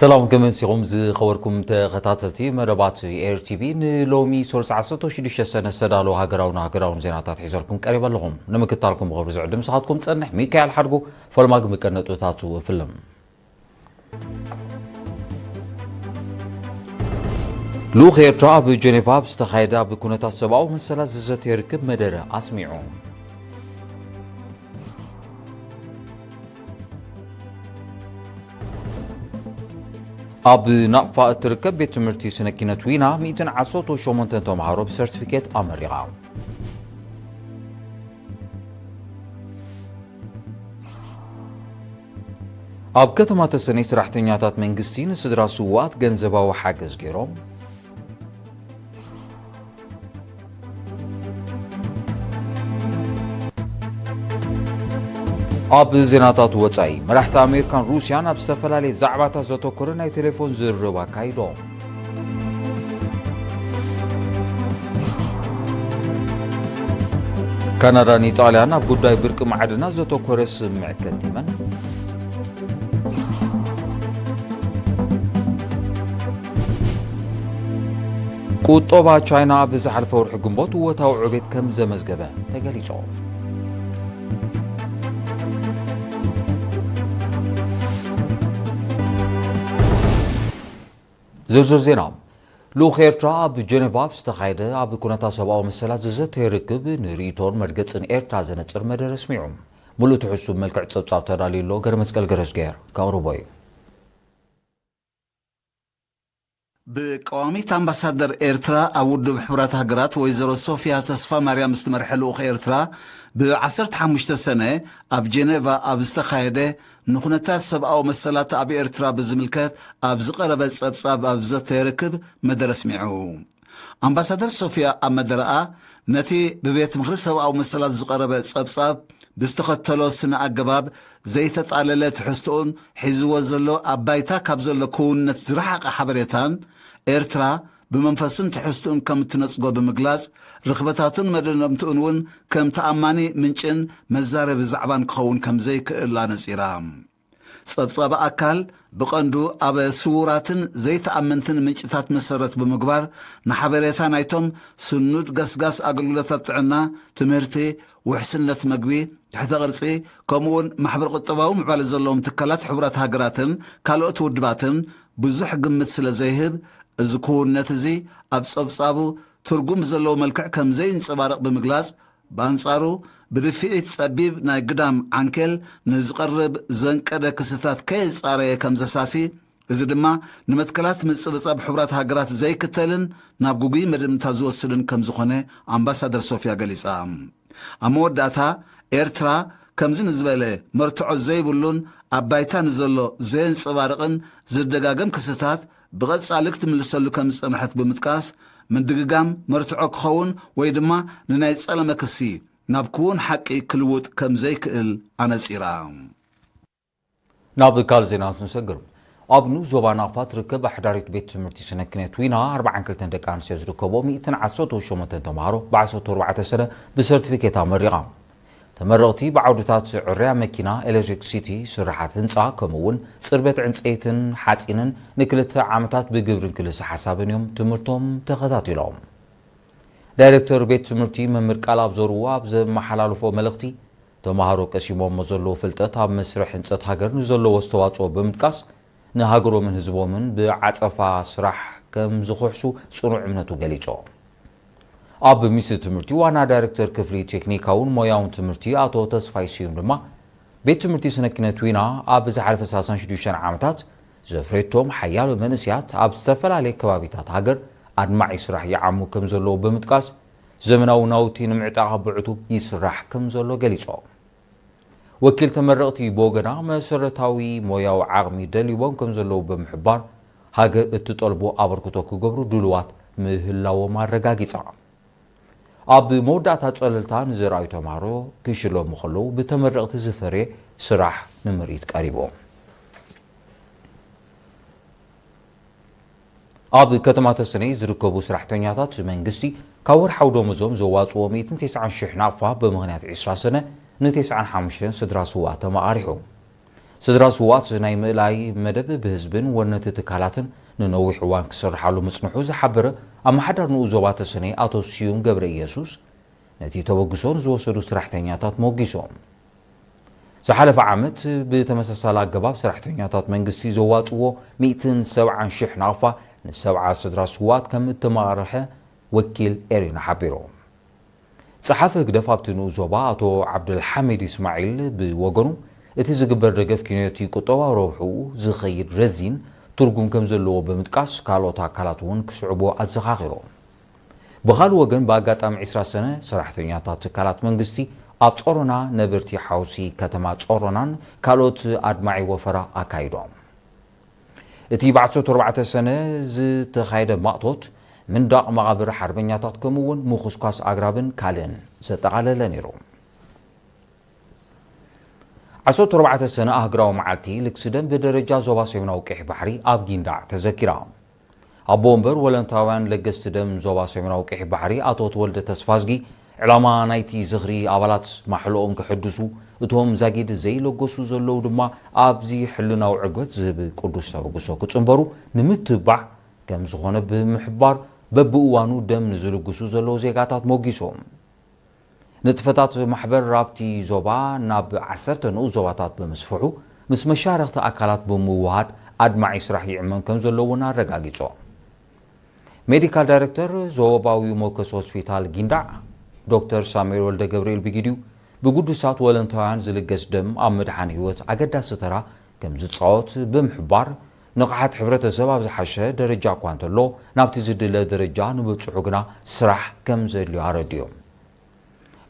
ሰላም፣ ከመይ ኣምሲኹም ዝኸበርኩም ተኸታተልቲ መደባት ኤር ቲቪ? ንሎሚ ሰሉስ ዓሰርተ ሽዱሽተ ሰነ ዝተዳለዉ ሃገራውን ሃገራውን ዜናታት ሒዘልኩም ቀሪበ ኣለኹም። ንምክታልኩም ብኽብሪ ዝዕድም፣ ንስኻትኩም ጸንሕ ሚካኤል ሓድጉ። ፈለማ ግን ብቀንዲ ነጥብታቱ እፍልም። ልኡኽ ኤርትራ ኣብ ጀኔቫ ኣብ ዝተኻየደ ኣብ ኩነታት ሰብኣዊ መሰላት ዝዘተ ርክብ መደረ ኣስሚዑ። ኣብ ናቕፋ እትርከብ ቤት ትምህርቲ ስነ ኪነት ዊና ሚእትን ዓሰርተ ሸሞንተን ተምሃሮ ብሰርቲፊኬት ኣመሪቓ። ኣብ ከተማ ተሰነይ ሰራሕተኛታት መንግስቲ ንስድራ ስዉኣት ገንዘባዊ ሓገዝ ገይሮም። ኣብ ዜናታት ወጻኢ፣ መራሕቲ ኣሜሪካን ሩስያን ኣብ ዝተፈላለየ ዛዕባታት ዘተኮረ ናይ ቴሌፎን ዝርርብ ኣካይዶም። ካናዳን ኢጣልያን ኣብ ጉዳይ ብርቂ ማዕድናት ዘተኮረ ስምምዕ ከቲመን። ቁጠባ ቻይና ኣብ ዝሓለፈ ወርሒ ግንቦት እወታዊ ዕቤት ከም ዘመዝገበ ተገሊጹ። ዝርዝር ዜና። ልኡኽ ኤርትራ ኣብ ጀኔቫ ኣብ ዝተኻየደ ኣብ ኩነታት ሰብኣዊ መሰላት ዝዘተ ርክብ ንርእይቶን መርገጽን ኤርትራ ዘነጽር መደረ ኣስሚዑ። ሙሉእ ትሕሱ መልክዕ ጸብጻብ ተዳልዩ ኣሎ፣ ገረመስቀል ገረዝግሄር ከቕርቦ እዩ። ብቀዋሚት ኣምባሳደር ኤርትራ ኣብ ውድብ ሕቡራት ሃገራት ወይዘሮ ሶፊያ ተስፋ ማርያም ዝተመርሐ ልኡኽ ኤርትራ ብ ዓሰርተ ሓሙሽተ ሰነ ኣብ ጀኔቫ ኣብ ዝተኻየደ ንኩነታት ሰብኣዊ መሰላት ኣብ ኤርትራ ብዝምልከት ኣብ ዝቐረበ ጸብጻብ ኣብ ዘተ ርክብ መደረ ኣስሚዑ። ኣምባሳደር ሶፊያ ኣብ መደረኣ ነቲ ብቤት ምኽሪ ሰብኣዊ መሰላት ዝቐረበ ጸብጻብ ብዝተኸተሎ ስነ ኣገባብ ዘይተጣለለ ትሕዝቶኡን ሒዝዎ ዘሎ ኣብ ባይታ ካብ ዘሎ ክውንነት ዝረሓቐ ሓበሬታን ኤርትራ ብመንፈሱን ትሕዝቶኡን ከም እትነጽጎ ብምግላጽ፣ ርኽበታቱን መደምደምትኡን እውን ከም ተኣማኒ ምንጭን መዛረቢ ዛዕባን ክኸውን ከም ዘይክእል ኣነጺራ። ጸብጻብ ኣካል ብቐንዱ ኣብ ስዉራትን ዘይተኣመንትን ምንጭታት መሰረት ብምግባር፣ ንሓበሬታ ናይቶም ስኑድ ገስጋስ ኣገልግሎታት ጥዕና፣ ትምህርቲ፣ ውሕስነት መግቢ፣ ትሕተ ቅርጺ፣ ከምኡውን ማሕበረ ቁጠባዊ ምዕባለ ዘለዎም ትካላት ሕቡራት ሃገራትን ካልኦት ውድባትን ብዙሕ ግምት ስለ ዘይህብ፣ እዚ ክውንነት እዚ ኣብ ጸብጻቡ ትርጉም ብዘለዎ መልክዕ ከም ዘይንጸባረቕ ብምግላጽ፣ ብኣንጻሩ፣ ብድፍኢት ጸቢብ ናይ ግዳም ዓንኬል ንዝቐርብ ዘንቀደ ክስታት ከየጻረየ ከም ዘሳሲ፣ እዚ ድማ ንመትከላት ምጽብጻብ ሕቡራት ሃገራት ዘይክተልን ናብ ግጉይ መደምድምታ ዝወስድን ከም ዝኾነ ኣምባሳደር ሶፊያ ገሊጻ። ኣብ መወዳእታ፣ ኤርትራ ከምዚ ንዝበለ መርትዖ ዘይብሉን ኣብ ባይታ ንዘሎ ዘየንጸባርቕን ዝደጋገም ክስታት ብቐጻሊ ክትምልሰሉ ከም ዝጸንሐት ብምጥቃስ፣ ምድግጋም መርትዖ ክኸውን ወይ ድማ ንናይ ጸለመ ክሲ ናብ ክውን ሓቂ ክልውጥ ከም ዘይክእል ኣነጺራ። ናብ ካልእ ዜና ክንሰግር። ኣብ ንኡስ ዞባ ናቕፋ ትርከብ ኣሕዳሪት ቤት ትምህርቲ ስነ ክነት ዊና ኣርብዓን ክልተን ደቂ ኣንስትዮ ዝርከብኦ ሚእትን ዓሰርተ ሸሞንተን ተምሃሮ ብ ዓሰርተ ኣርባዕተ ሰነ ብሰርቲፊኬት ኣመሪቓ። ተመረቕቲ ብዓውድታት ዕርያ መኪና፣ ኤሌክትሪክሲቲ፣ ስራሓት ህንጻ፣ ከምኡ እውን ጽርበት ዕንጸይትን ሓጺንን ንክልተ ዓመታት ብግብርን ክልሰ ሓሳብን እዮም ትምህርቶም ተኸታቲሎም። ዳይሬክተር ቤት ትምህርቲ መምህር ቃል ኣብ ዘርዎ ኣብ ዘመሓላለፎ መልእኽቲ፣ ተምሃሮ ቀሲሞሞ ዘለዉ ፍልጠት ኣብ መስርሕ ህንጸት ሃገር ንዘለዎ ኣስተዋጽኦ ብምጥቃስ፣ ንሃገሮምን ህዝቦምን ብዓጸፋ ስራሕ ከም ዝኹሕሱ ጽኑዕ እምነቱ ገሊጹ። ኣብ ሚኒስትሪ ትምህርቲ ዋና ዳይሬክተር ክፍሊ ቴክኒካውን ሞያውን ትምህርቲ ኣቶ ተስፋይ ስዩም ድማ፣ ቤት ትምህርቲ ስነ ኪነት ዊና ኣብ ዝሓለፈ ሰላሳን ሽዱሽተን ዓመታት ዘፍረየቶም ሓያሎ መንእሰያት ኣብ ዝተፈላለየ ከባቢታት ሃገር ኣድማዒ ስራሕ ይዓሙ ከም ዘለዉ ብምጥቃስ፣ ዘመናዊ ናውቲ ንምዕጣቕ ብዕቱብ ይስራሕ ከም ዘሎ ገሊጾም። ወኪል ተመረቕቲ ብወገና፣ መሰረታዊ ሞያዊ ዓቕሚ ደልይዎም ከም ዘለዉ ብምሕባር፣ ሃገር እትጠልቦ ኣበርክቶ ክገብሩ ድሉዋት ምህላዎም ኣረጋጊጻ። ኣብ መወዳእታ ጸለልታ ንዘርኣዩ ተምሃሮ ክሽለሙ ከለዉ ብተመረቕቲ ዝፈርየ ስራሕ ንምርኢት ቀሪቡ። ኣብ ከተማ ተሰነይ ዝርከቡ ሰራሕተኛታት መንግስቲ ካብ ወርሓዊ ደሞዞም ዘዋጽዎ ሚእትን ተስዓን ሽሕ ናቕፋ ብምኽንያት ዕስራ ሰነ ንተስዓን ሓሙሽተን ስድራ ስዉኣት ተመቓሪሑ። ስድራ ስውኣት ናይ ምእላይ መደብ ብህዝብን ወነንቲ ትካላትን ንነዊሕ እዋን ክስርሓሉ ምጽንሑ ዝሓበረ ኣመሓዳር ንኡስ ዞባ ተሰነይ ኣቶ ስዩም ገብረ ኢየሱስ፣ ነቲ ተበግሶ ንዝወሰዱ ሰራሕተኛታት ሞጊሶም። ዝሓለፈ ዓመት ብተመሳሳሊ ኣገባብ ሰራሕተኛታት መንግስቲ ዘዋጽዎ ሚእትን ሰብዓን ሽሕ ናቕፋ ንሰብዓ ስድራ ስውኣት ከም እተመርሐ ወኪል ኤሪና ሓቢሩ። ጸሓፊ ህግደፍ ኣብቲ ንኡስ ዞባ ኣቶ ዓብደልሓሚድ ኢስማዒል ብወገኑ፣ እቲ ዝግበር ደገፍ ኪኖቲ ቁጠባዊ ረብሕኡ ዝኸይድ ረዚን ትርጉም ከም ዘለዎ ብምጥቃስ፣ ካልኦት ኣካላት እውን ክስዕቡ ኣዘኻኺሩ። ብኻልእ ወገን፣ ብኣጋጣሚ ዕስራ ሰነ ሰራሕተኛታት ትካላት መንግስቲ ኣብ ጾሮና፣ ነበርቲ ሓውሲ ከተማ ጾሮናን ካልኦት ኣድማዒ ወፈራ ኣካይዶም። እቲ ብ ዓሰርተ ኣርባዕተ ሰነ ዝተኻየደ ማእቶት፣ ምንዳቕ መቓብር ሓርበኛታት ከምኡ እውን ምኹስኳስ ኣግራብን ካልእን ዘጠቓለለ ነይሩ። ዓሰርተ ኣርባዕተ ሰነ ኣህግራዊ መዓልቲ ልግሲ ደም ብደረጃ ዞባ ሰሜናዊ ቀይሕ ባሕሪ ኣብ ጊንዳዕ ተዘኪራ። ኣቦ ወንበር ወለንታውያን ለገስቲ ደም ዞባ ሰሜናዊ ቀይሕ ባሕሪ ኣቶ ተወልደ ተስፋዝጊ፣ ዕላማ ናይቲ ዝኽሪ ኣባላት ማሕልኦም ክሕድሱ፣ እቶም ዛጊድ ዘይለገሱ ዘለዉ ድማ ኣብዚ ሕልናዊ ዕግበት ዝህብ ቅዱስ ተበግሶ ክጽንበሩ ንምትብባዕ ከም ዝኾነ ብምሕባር፣ በብእዋኑ ደም ንዝልግሱ ዘለዉ ዜጋታት ሞጊሶም። ንጥፈታት ማሕበር ኣብቲ ዞባ ናብ ዓሰርተ ንኡስ ዞባታት ብምስፍሑ፣ ምስ መሻርኽቲ ኣካላት ብምውሃድ ኣድማዒ ስራሕ ይዕመም ከም ዘሎ እውን ኣረጋጊጾም። ሜዲካል ዳይሬክተር ዞባዊ ሞከስ ሆስፒታል ጊንዳዕ ዶክተር ሳሙኤል ወልደ ገብርኤል ብጊዲኡ፣ ብግዱሳት ወለንታውያን ዝልገስ ደም ኣብ ምድሓን ህይወት ኣገዳሲ ተራ ከም ዝጻወት ብምሕባር፣ ንቕሓት ሕብረተሰብ ኣብ ዝሓሸ ደረጃ እኳ እንተሎ፣ ናብቲ ዝድለ ደረጃ ንምብጽሑ ግና ስራሕ ከም ዘድልዮ ኣረዲኦም።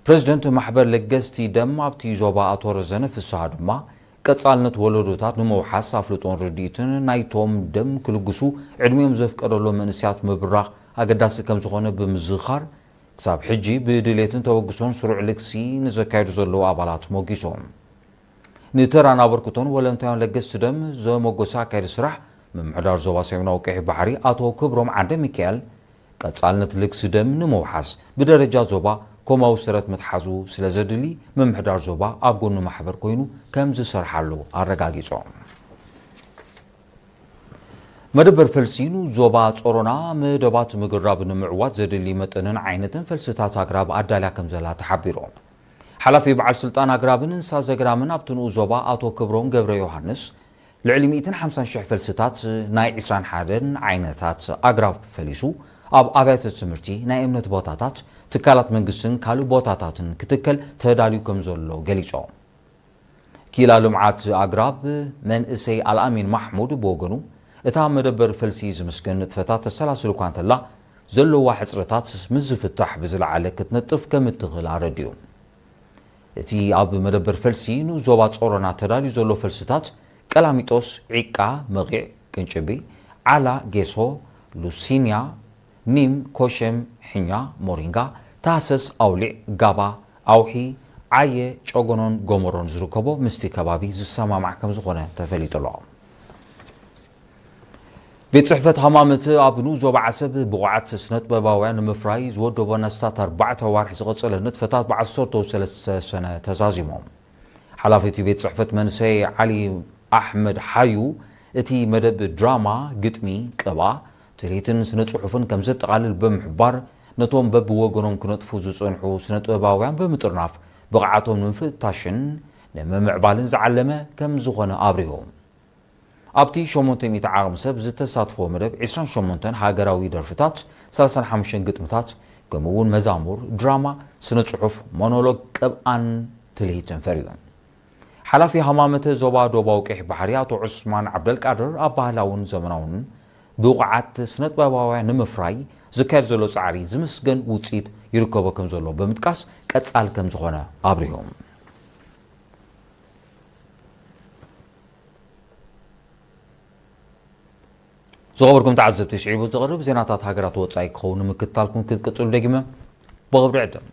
ፕረዚደንት ማሕበር ለገስቲ ደም ኣብቲ ዞባ ኣቶ ረዘነ ፍስሃ ድማ፣ ቀጻልነት ወለዶታት ንምውሓስ ኣፍልጦን ርድኢትን ናይቶም ደም ክልግሱ ዕድሚኦም ዘፍቀደሎም መንእሰያት ምብራኽ ኣገዳሲ ከም ዝኾነ ብምዝኻር፣ ክሳብ ሕጂ ብድሌትን ተበግሶን ስሩዕ ልግሲ ንዘካየዱ ዘለዉ ኣባላት ሞጊሶም። ንተራን ኣበርክቶን ወለንታውያን ለገስቲ ደም ዘሞገሰ ኣካየዲ ስራሕ፣ ምምሕዳር ዞባ ሰሜናዊ ቀይሕ ባሕሪ ኣቶ ክብሮም ዓንደ ሚካኤል፣ ቀጻልነት ልግሲ ደም ንምውሓስ ብደረጃ ዞባ ኮማዊ ሰረት ምትሓዙ ስለ ዘድሊ፣ ምምሕዳር ዞባ ኣብ ጎኒ ማሕበር ኮይኑ ከም ዝሰርሓሉ ኣረጋጊጾም። መደበር ፈልሲ ንኡስ ዞባ ጾሮና፣ መደባት ምግራብ ንምዕዋት ዘድሊ መጠንን ዓይነትን ፈልስታት ኣግራብ ኣዳልያ ከም ዘላ ተሓቢሩ። ሓላፊ በዓል ስልጣን ኣግራብን እንስሳ ዘገዳምን ኣብቲ ንኡስ ዞባ ኣቶ ክብሮም ገብረ ዮሃንስ፣ ልዕሊ ሚእትን ሓምሳን ሽሕ ፈልስታት ናይ ዕስራን ሓደን ዓይነታት ኣግራብ ፈሊሱ፣ ኣብ ኣብያተ ትምህርቲ፣ ናይ እምነት ቦታታት፣ ትካላት መንግስትን ካልእ ቦታታትን ክትከል ተዳልዩ ከም ዘሎ ገሊጾም። ክኢላ ልምዓት ኣግራብ መንእሰይ ኣልኣሚን ማሕሙድ ብወገኑ፣ እታ መደበር ፈልሲ ዝምስገን ንጥፈታት ተሰላስል እኳ እንተላ፣ ዘለዋ ሕጽረታት ምስ ዝፍታሕ ብዝለዓለ ክትነጥፍ ከም እትኽእል ኣረዲኡ። እቲ ኣብ መደበር ፈልሲ ንኡስ ዞባ ጾሮና ተዳልዩ ዘሎ ፈልስታት፣ ቀላሚጦስ፣ ዒቃ፣ መቒዕ፣ ቅንጭቢ፣ ዓላ፣ ጌሶ፣ ሉሲንያ፣ ኒም፣ ኮሸም፣ ሕኛ፣ ሞሪንጋ፣ ታህሰስ፣ ኣውሊዕ፣ ጋባ፣ ኣውሒ፣ ዓየ፣ ጨጎኖን ጎመሮን ዝርከቦ ምስቲ ከባቢ ዝሰማማዕ ከም ዝኾነ ተፈሊጡ ኣሎ። ቤት ጽሕፈት ሃማመት ኣብ ንኡስ ዞባ ዓሰብ ብቑዓት ስነጥበባውያን ንምፍራይ ዝወደቦ ነስታት ኣርባዕተ ኣዋርሕ ዝቐጸለ ንጥፈታት ብ ዓሰርተ ሰለስተ ሰነ ተዛዚሞም። ሓላፊ እቲ ቤት ጽሕፈት መንሰይ ዓሊ ኣሕመድ ሓዩ፣ እቲ መደብ ድራማ፣ ግጥሚ፣ ቅብኣ፣ ትልሂትን ስነ ጽሑፍን ከም ዘጠቓልል ብምሕባር፣ ነቶም በብወገኖም ክነጥፉ ዝጸንሑ ስነጥበባውያን ብምጥርናፍ ብቕዓቶም ንምፍታሽን ንምምዕባልን ዝዓለመ ከም ዝኾነ ኣብሪሆም። ኣብቲ ሸሞንተ ሚእቲ ዓቕሚ ሰብ ዝተሳትፎ መደብ፣ ዕስራን ሸሞንተን ሃገራዊ ደርፍታት፣ ሰላሳን ሓሙሽተን ግጥምታት፣ ከምኡ እውን መዛሙር፣ ድራማ፣ ስነ ጽሑፍ፣ ሞኖሎግ፣ ቅብኣን ትልሂትን ፈርዩ። ሓላፊ ሃማመተ ዞባ ዶባዊ ቀይሕ ባሕሪ ኣቶ ዑስማን ዓብደልቃድር፣ ኣብ ባህላውን ዘመናውን ብቑዓት ስነጥበባውያን ንምፍራይ ዝካየድ ዘሎ ጻዕሪ ዝምስገን ውጽኢት ይርከቦ ከም ዘሎ ብምጥቃስ፣ ቀጻል ከም ዝኾነ ኣብሪሆም። ዝኸበርኩም ተዓዘብቲ፣ ስዒቡ ዝቐርብ ዜናታት ሃገራት ወጻኢ ክኸውን ንምክትታልኩም ክትቅጽሉ ደጊመ ብኽብሪ ዕድም።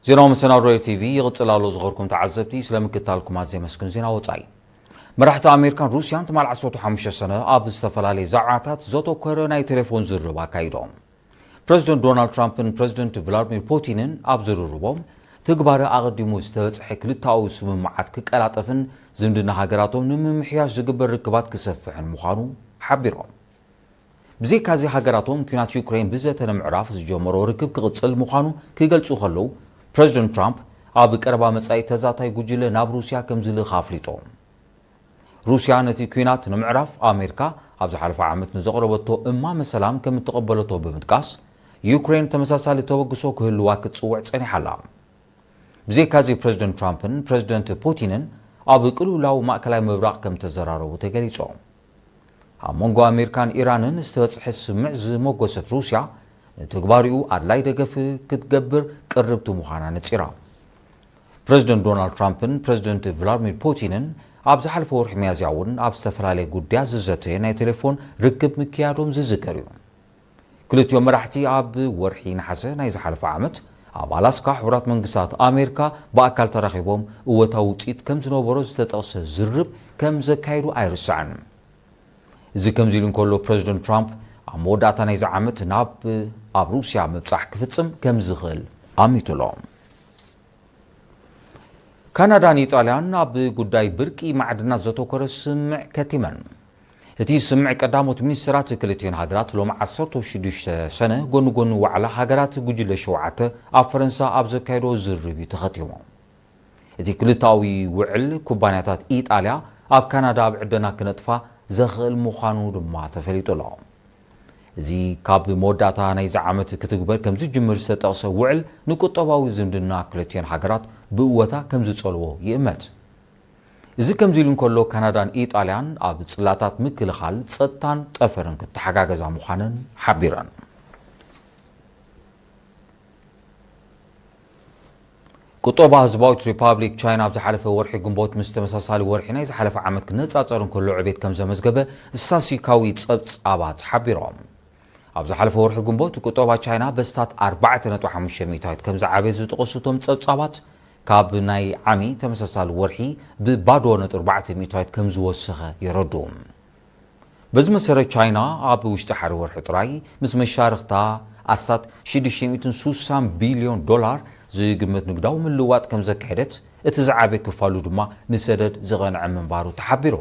ዜናዊ መሰናዶ ቲቪ ይቕጽል ኣሎ። ዝኸበርኩም ተዓዘብቲ፣ ስለ ምክትታልኩም ኣዝየ የመስግን። ዜና ወጻኢ። መራሕቲ ኣሜሪካን ሩስያን ትማል ዓሰርተ ሓሙሽተ ሰነ ኣብ ዝተፈላለየ ዛዕባታት ዘተኮረ ናይ ቴሌፎን ዝርርብ ኣካይዶም። ፕረዚደንት ዶናልድ ትራምፕን ፕረዚደንት ቭላድሚር ፑቲንን ኣብ ዝርርቦም፣ ትግባረ ኣቐዲሙ ዝተበጽሐ ክልተኣዊ ስምምዓት ክቀላጠፍን ዝምድና ሃገራቶም ንምምሕያሽ ዝግበር ርክባት ክሰፍሕን ምዃኑ ሓቢሮም። ብዘይካዚ፣ ሃገራቶም ኲናት ዩክሬን ብዘተ ንምዕራፍ ዝጀመሮ ርክብ ክቕጽል ምዃኑ ክገልጹ ከለዉ፣ ፕረዚደንት ትራምፕ ኣብ ቀረባ መጻኢ ተዛታይ ጉጅለ ናብ ሩስያ ከም ዝልእኽ ኣፍሊጦም። ሩስያ ነቲ ኲናት ንምዕራፍ ኣሜሪካ ኣብ ዝሓለፈ ዓመት ንዘቕረበቶ እማመ ሰላም ከም እተቐበለቶ ብምጥቃስ፣ ዩክሬን ተመሳሳሊ ተበግሶ ክህልዋ ክትጽውዕ ጸኒሓ ኣላ። ብዘይካዚ፣ ፕረዚደንት ትራምፕን ፕረዚደንት ፑቲንን ኣብ ቅልውላው ማእከላይ ምብራቕ ከም ተዘራረቡ ተገሊጾም። ኣብ መንጎ ኣሜሪካን ኢራንን ዝተበጽሐ ስምምዕ ዝመጎሰት ሩስያ፣ ንትግባሪኡ ኣድላይ ደገፍ ክትገብር ቅርብቲ ምዃና ነጺራ። ፕረዚደንት ዶናልድ ትራምፕን ፕረዚደንት ቭላድሚር ፑቲንን ኣብ ዝሓለፈ ወርሒ ሚያዝያ እውን ኣብ ዝተፈላለየ ጉዳያት ዝዘተየ ናይ ቴሌፎን ርክብ ምክያዶም ዝዝከር እዩ። ክልቲኦም መራሕቲ ኣብ ወርሒ ነሓሰ ናይ ዝሓለፈ ዓመት ኣብ ኣላስካ ሕቡራት መንግስታት ኣሜሪካ ብኣካል ተራኺቦም እወታዊ ውፅኢት ከም ዝነበሮ ዝተጠቕሰ ዝርርብ ከም ዘካየዱ ኣይርሳዕን። እዚ ከምዚ ኢሉ እንከሎ፣ ፕረዚደንት ትራምፕ ኣብ መወዳእታ ናይዚ ዓመት ናብ ኣብ ሩስያ ምብጻሕ ክፍጽም ከም ዝኽእል ኣሚቱ ኣሎ። ካናዳን ኢጣልያን ኣብ ጉዳይ ብርቂ ማዕድናት ዘተኮረ ስምምዕ ከቲመን። እቲ ስምምዕ ቀዳሞት ሚኒስትራት ክልቲኦን ሃገራት ሎሚ ዓሰርተ ሽዱሽተ ሰነ ጎኒ ጎኒ ዋዕላ ሃገራት ጉጅለ ሸውዓተ ኣብ ፈረንሳ ኣብ ዘካየዶ ዝርርብ እዩ ተኸቲሙ። እቲ ክልተኣዊ ውዕል፣ ኩባንያታት ኢጣልያ ኣብ ካናዳ ኣብ ዕደና ክነጥፋ ዘኽእል ምዃኑ ድማ ተፈሊጡ ኣሎ። እዚ ካብ መወዳእታ ናይዚ ዓመት ክትግበር ከም ዝጅምር ዝተጠቕሰ ውዕል፣ ንቁጠባዊ ዝምድና ክልቲኦን ሃገራት ብእወታ ከም ዝጸልዎ ይእመት። እዚ ከምዚ ኢሉ እንከሎ፣ ካናዳን ኢጣልያን ኣብ ጽላታት ምክልኻል፣ ጸጥታን ጠፈርን ክተሓጋገዛ ምዃነን ሓቢረን። ቁጠባ ህዝባዊት ሪፓብሊክ ቻይና ኣብ ዝሓለፈ ወርሒ ግንቦት ምስ ተመሳሳሊ ወርሒ ናይ ዝሓለፈ ዓመት ክነጻጸር እንከሎ ዕቤት ከም ዘመዝገበ ስታሲካዊ ጸብጻባት ሓቢሮም። ኣብ ዝሓለፈ ወርሒ ግንቦት ቁጠባ ቻይና በስታት ኣርባዕተ ነጥቢ ሓሙሽተ ሚእታዊት ከም ዝዓበየ ዝጠቐሱ እቶም ጸብጻባት፣ ካብ ናይ ዓሚ ተመሳሳሊ ወርሒ ብባዶ ነጥቢ ኣርባዕተ ሚእታዊት ከም ዝወሰኸ የረድኡ። በዚ መሰረት፣ ቻይና ኣብ ውሽጢ ሓደ ወርሒ ጥራይ ምስ መሻርኽታ ኣስታት ሽዱሽተ ሚእትን ስሳን ቢልዮን ዶላር ዝግመት ንግዳዊ ምልውዋጥ ከም ዘካየደት፣ እቲ ዝዓበየ ክፋሉ ድማ ንሰደድ ዝቐንዐ ምንባሩ ተሓቢሩ።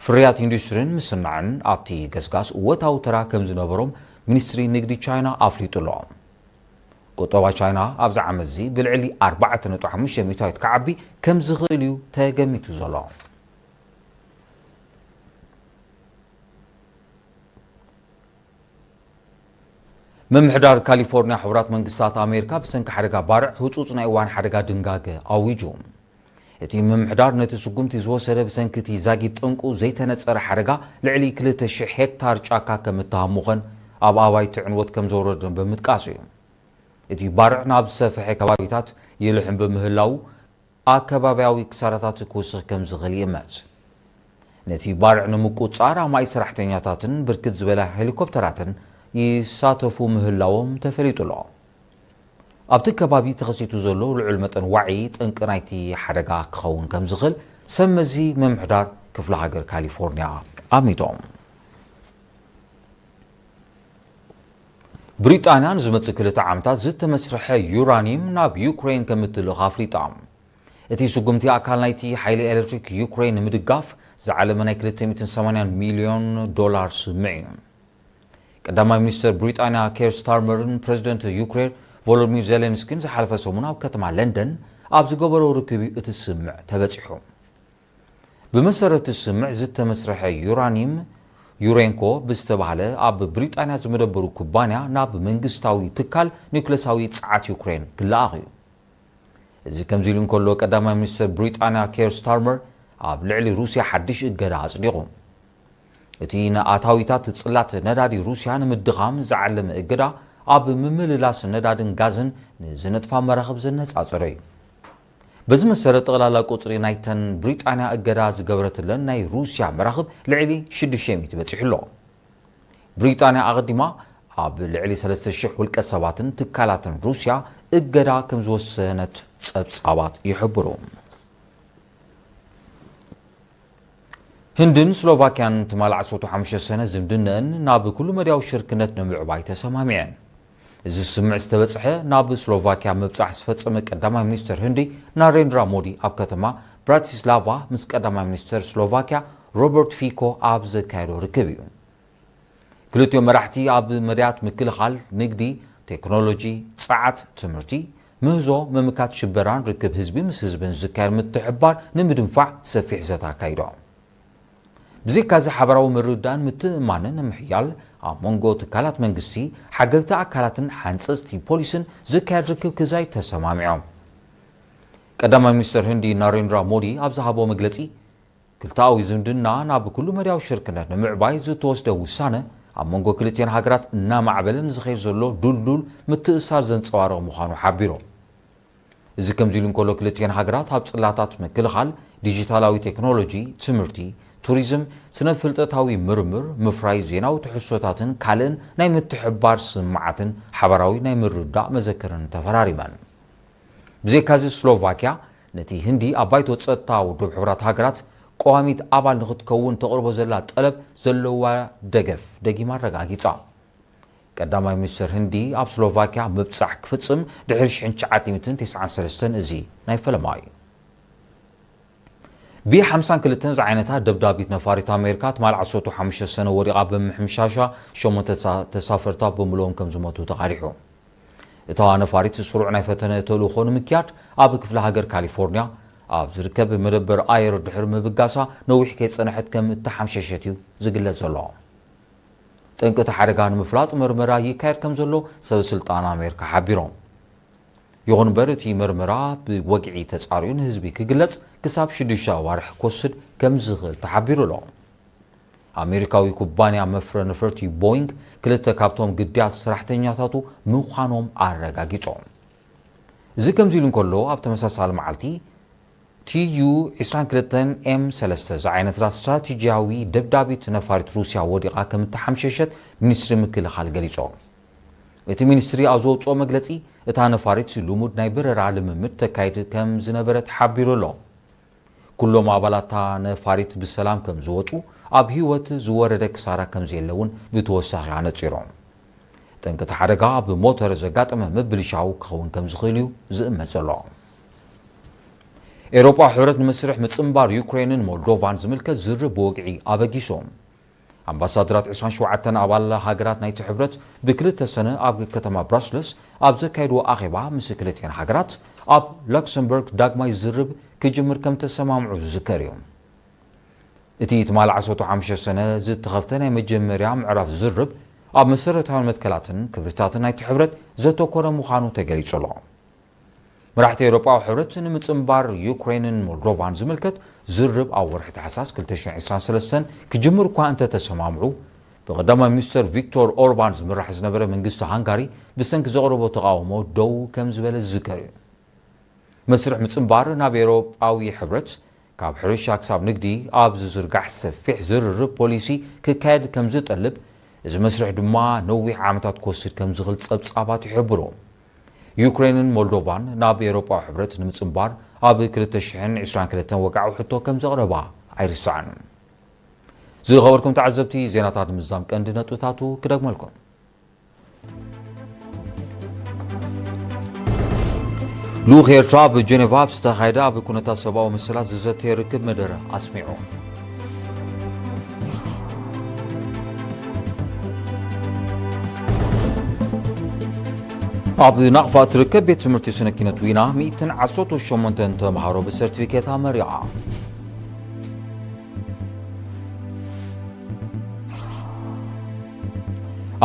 ፍርያት ኢንዱስትሪን ምስናዕን ኣብቲ ገስጋስ እወታዊ ተራ ከም ዝነበሮም ሚኒስትሪ ንግዲ ቻይና ኣፍሊጡ ኣሎ። ቁጠባ ቻይና ኣብዚ ዓመት እዚ ብልዕሊ ኣርባዕተ ነጥቢ ሓሙሽተ ሚእታዊት ክዓቢ ከም ዝኽእል እዩ ተገሚቱ ዘሎ። ምምሕዳር ካሊፎርኒያ ሕቡራት መንግስታት ኣሜሪካ ብሰንኪ ሓደጋ ባርዕ ህጹጽ ናይ እዋን ሓደጋ ድንጋገ ኣዊጁ። እቲ ምምሕዳር ነቲ ስጉምቲ ዝወሰደ ብሰንኪ እቲ ዛጊት ጠንቁ ዘይተነጸረ ሓደጋ ልዕሊ ክልተ ሽሕ ሄክታር ጫካ ከም እተሃሙኸን ኣብ ኣባይቲ ዕንወት ከም ዘውረደን ብምጥቃስ እዩ። እቲ ባርዕ ናብ ዝሰፍሐ ከባቢታት ይልሕም ብምህላዉ፣ ኣከባብያዊ ክሳራታት ክውስኽ ከም ዝኽእል ይእመት። ነቲ ባርዕ ንምቁጽጻር ኣማኢት ሰራሕተኛታትን ብርክት ዝበላ ሄሊኮፕተራትን ይሳተፉ ምህላዎም ተፈሊጡ ኣሎ። ኣብቲ ከባቢ ተኸሲቱ ዘሎ ልዑል መጠን ዋዒ ጠንቂ ናይቲ ሓደጋ ክኸውን ከም ዝኽእል ሰብ መዚ ምምሕዳር ክፍለ ሃገር ካሊፎርኒያ ኣሚቶም። ብሪጣንያ ንዝመጽእ ክልተ ዓመታት ዝተመስርሐ ዩራኒየም ናብ ዩክሬን ከም እትልእኽ ኣፍሊጣ። እቲ ስጉምቲ ኣካል ናይቲ ሓይሊ ኤሌክትሪክ ዩክሬን ንምድጋፍ ዝዓለመ ናይ ክልተ ሚእትን ሰማንያን ሚልዮን ዶላር ስምምዕ እዩ። ቀዳማይ ሚኒስትር ብሪጣንያ ኬር ስታርመርን ፕረዚደንት ዩክሬን ቮሎዲሚር ዜሌንስኪን ዝሓለፈ ሰሙን ኣብ ከተማ ለንደን ኣብ ዝገበሮ ርክብ እዩ እቲ ስምምዕ ተበጺሑ። ብመሰረት እቲ ስምምዕ፣ ዝተመስርሐ ዩራኒየም ዩሬንኮ ብዝተባህለ ኣብ ብሪጣንያ ዝመደበሩ ኩባንያ ናብ መንግስታዊ ትካል ኒውክለሳዊ ጸዓት ዩክሬን ክለኣኽ እዩ። እዚ ከምዚ ኢሉ እንከሎ፣ ቀዳማይ ሚኒስትር ብሪጣንያ ኬር ስታርመር ኣብ ልዕሊ ሩስያ ሓድሽ እገዳ ኣጽዲቑ። እቲ ንኣታዊታት ጽላት ነዳዲ ሩስያ ንምድኻም ዝዓለመ እገዳ፣ ኣብ ምምልላስ ነዳድን ጋዝን ንዝነጥፋ መራኽብ ዘነጻጸረ እዩ። በዚ መሰረት፣ ጠቕላላ ቁጽሪ ናይተን ብሪጣንያ እገዳ ዝገበረትለን ናይ ሩስያ መራኽብ ልዕሊ ሽዱሽተ ሚእቲ በጺሑ ኣሎ። ብሪጣንያ ኣቐዲማ ኣብ ልዕሊ ሰለስተ ሽሕ ውልቀ ሰባትን ትካላትን ሩስያ እገዳ ከም ዝወሰነት ጸብጻባት ይሕብሩ። ህንድን ስሎቫክያን ትማል ዓሰርተ ሓሙሽተ ሰነ ዝምድነአን ናብ ኩሉ መድያዊ ሽርክነት ንምዕባይ ተሰማሚዐን። እዚ ስምምዕ ዝተበጽሐ ናብ ስሎቫክያ ምብጻሕ ዝፈጸመ ቀዳማይ ሚኒስተር ህንዲ ናሬንድራ ሞዲ ኣብ ከተማ ብራቲስላቫ ምስ ቀዳማይ ሚኒስተር ስሎቫክያ ሮበርት ፊኮ ኣብ ዘካየዶ ርክብ እዩ። ክልቲኦም መራሕቲ ኣብ መድያት ምክልኻል፣ ንግዲ፣ ቴክኖሎጂ፣ ጸዓት፣ ትምህርቲ፣ ምህዞ፣ ምምካት ሽበራን ርክብ ህዝቢ ምስ ህዝብን ዝካየድ ምትሕብባር ንምድንፋዕ ሰፊሕ ዘተ ኣካይዶም። ብዘይካዚ ሓበራዊ ምርድዳእን ምትእምማንን ንምሕያል ኣብ መንጎ ትካላት መንግስቲ፣ ሓገግቲ ኣካላትን ሓንጸጽቲ ፖሊስን ዝካየድ ርክብ ክዛይ ተሰማሚዖም። ቀዳማይ ሚኒስተር ህንዲ ናሬንድራ ሞዲ ኣብ ዝሃቦ መግለጺ፣ ክልተኣዊ ዝምድና ናብ ኩሉ መድያዊ ሽርክነት ንምዕባይ ዝተወስደ ውሳነ ኣብ መንጎ ክልቲኤን ሃገራት እናማዕበለ ንዝኸይድ ዘሎ ድልዱል ምትእስሳር ዘንጸባርቕ ምዃኑ ሓቢሮም። እዚ ከምዚ ኢሉ እንከሎ፣ ክልቲኤን ሃገራት ኣብ ጽላታት ምክልኻል፣ ዲጂታላዊ ቴክኖሎጂ፣ ትምህርቲ፣ ቱሪዝም፣ ስነ ፍልጠታዊ ምርምር፣ ምፍራይ ዜናዊ ትሕዝቶታትን ካልእን ናይ ምትሕብባር ስምዓትን ሓባራዊ ናይ ምርዳእ መዘክርን ተፈራሪመን። ብዘይካዚ፣ ስሎቫክያ ነቲ ህንዲ ኣብ ባይቶ ጸጥታ ውድብ ሕቡራት ሃገራት ቀዋሚት ኣባል ንኽትከውን ተቕርቦ ዘላ ጠለብ ዘለዋ ደገፍ ደጊማ ኣረጋጊጻ። ቀዳማይ ሚኒስተር ህንዲ ኣብ ስሎቫክያ ምብጻሕ ክፍጽም ድሕሪ ሽሕን ትሽዓተ ሚእትን ተስዓን ሰለስተን እዚ ናይ ፈለማ እዩ። ቢ ሓምሳን ክልተን ዝዓይነታ ደብዳቢት ነፋሪት ኣሜሪካ ትማል ዓሰርተ ሓሙሽተ ሰነ ወዲቓ ብምሕምሻሻ ሸሞንተ ተሳ-፣ ተሳፈርታ ብምልኦም ከም ዝሞቱ ተቓሊሑ። እታ ነፋሪት ስሩዕ ናይ ፈተነ ተልእኾ ንምክያድ ኣብ ክፍለ ሃገር ካሊፎርኒያ ኣብ ዝርከብ መደበር ኣየር ድሕሪ ምብጋሳ ነዊሕ ከይጸንሐት ከም እተሓምሸሸት እዩ ዝግለጽ ዘሎ። ጠንቂ እቲ ሓደጋ ንምፍላጥ መርመራ ይካየድ ከም ዘሎ ሰብ ስልጣን ኣሜሪካ ሓቢሮም። ይኹን እምበር፣ እቲ መርመራ ብወግዒ ተጻርዩ ንህዝቢ ክግለጽ ክሳብ ሽዱሽተ ኣዋርሕ ክወስድ ከም ዝኽእል ተሓቢሩ ኣሎ። ኣሜሪካዊ ኩባንያ መፍረ ነፈርቲ ቦይንግ ክልተ ካብቶም ግዳያት ሰራሕተኛታቱ ምዃኖም ኣረጋጊጾም። እዚ ከምዚ ኢሉ እንከሎ፣ ኣብ ተመሳሳሊ መዓልቲ ቲ ዩ ዕስራን ክልተን ኤም ሰለስተ ዝዓይነታ ስትራቴጂያዊ ደብዳቢት ነፋሪት ሩስያ ወዲቓ ከም እተሓምሸሸት ሚኒስትሪ ምክልኻል ገሊጹ። እቲ ሚኒስትሪ ኣብ ዘውጽኦ መግለጺ፣ እታ ነፋሪት ልሙድ ናይ በረራ ልምምድ ተካይድ ከም ዝነበረት ሓቢሩ ኣሎ። ኩሎም ኣባላታ ነፋሪት ብሰላም ከም ዝወጹ፣ ኣብ ህይወት ዝወረደ ክሳራ ከም ዘየለ እውን ብተወሳኺ ኣነጺሮም። ጠንቂ እቲ ሓደጋ ኣብ ሞተር ዘጋጠመ ምብልሻው ክኸውን ከም ዝኽእል እዩ ዝእመት ዘሎ። ኤውሮጳዊ ሕብረት ንመስርሕ ምጽንባር ዩክሬንን ሞልዶቫን ዝምልከት ዝርርብ ብወግዒ ኣበጊሶም። ኣምባሳደራት ዕስራን ሸውዓተን ኣባል ሃገራት ናይቲ ሕብረት ብክልተ ሰነ ኣብ ከተማ ብራስለስ ኣብ ዘካየድዎ ኣኼባ ምስ ክልቲኤን ሃገራት ኣብ ላክሰምበርግ ዳግማይ ዝርርብ ክጅምር ከም ተሰማምዑ ዝዝከር እዩ። እቲ ትማል ዓሰርተ ሓሙሽተ ሰነ ዝተኸፍተ ናይ መጀመርያ ምዕራፍ ዝርርብ ኣብ መሰረታዊ መትከላትን ክብርታትን ናይቲ ሕብረት ዘተኮረ ምዃኑ ተገሊጹ ኣሎ። መራሕቲ ኤውሮጳዊ ሕብረት ንምጽንባር ዩክሬንን ሞልዶቫን ዝምልከት ዝርርብ ኣብ ወርሒ ታሕሳስ ክልተ ሽሕን ዕስራን ሰለስተን ክጅምር እኳ እንተተሰማምዑ፣ ብቐዳማይ ሚኒስተር ቪክቶር ኦርባን ዝምራሕ ዝነበረ መንግስቲ ሃንጋሪ ብሰንኪ ዘቕረቦ ተቓውሞ ደው ከም ዝበለ ዝዝከር እዩ። መስርሕ ምጽንባር ናብ ኤውሮጳዊ ሕብረት ካብ ሕርሻ ክሳብ ንግዲ ኣብ ዝዝርጋሕ ሰፊሕ ዝርርብ ፖሊሲ ክካየድ ከም ዝጠልብ፣ እዚ መስርሕ ድማ ነዊሕ ዓመታት ክወስድ ከም ዝኽእል ጸብጻባት ይሕብሩ። ዩክሬንን ሞልዶቫን ናብ ኤውሮጳዊ ሕብረት ንምጽንባር ኣብ ክልተ ሽሕን ዕስራን ክልተን ወግዓዊ ሕቶ ከም ዘቕረባ ኣይርሳዕን። ዝኸበርኩም ተዓዘብቲ፣ ዜናታት ምዝዛም ቀንዲ ነጥብታቱ ክደግመልኩም። ልኡኽ ኤርትራ ኣብ ጀኔቫ ኣብ ዝተኻየደ ኣብ ኩነታት ሰብኣዊ መሰላት ዝዘተየ ርክብ መደረ ኣስሚዑ። ኣብ ናቕፋ እትርከብ ቤት ትምህርቲ ስነ ኪነት ዊና ሚእትን ዓሰርተ ሸሞንተን ተምሃሮ ብሰርቲፊኬት ኣመሪቓ።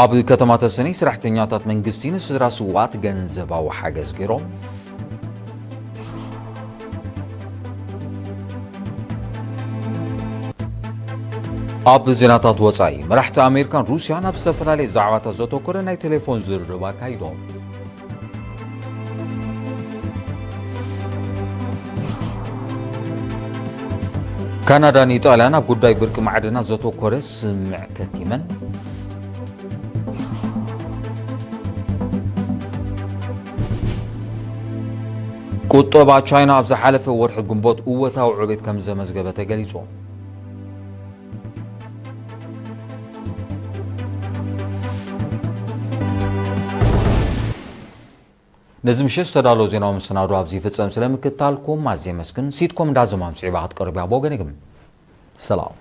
ኣብ ከተማ ተሰነይ ሰራሕተኛታት መንግስቲ ንስድራ ስውኣት ገንዘባዊ ሓገዝ ገይሮም። ኣብ ዜናታት ወጻኢ፣ መራሕቲ ኣሜሪካን ሩስያን ኣብ ዝተፈላለየ ዛዕባታት ዘተኮረ ናይ ቴሌፎን ዝርርብ ኣካይዶም። ካናዳን ኢጣልያን ኣብ ጉዳይ ብርቂ ማዕድናት ዘተኮረ ስምምዕ ከቲመን። ቁጠባ ቻይና ኣብ ዝሓለፈ ወርሒ ግንቦት እወታዊ ዕቤት ከም ዘመዝገበ ተገሊጹ። ነዚ ምሸት ዝተዳለወ ዜናዊ መሰናዶ ኣብዚ ይፍጸም። ስለምክትታልኩም ኣዝየ መስግን። ሲትኮም እንዳዘማም ስዒባ ክትቀርብ እያ ብወገን ግን ሰላም።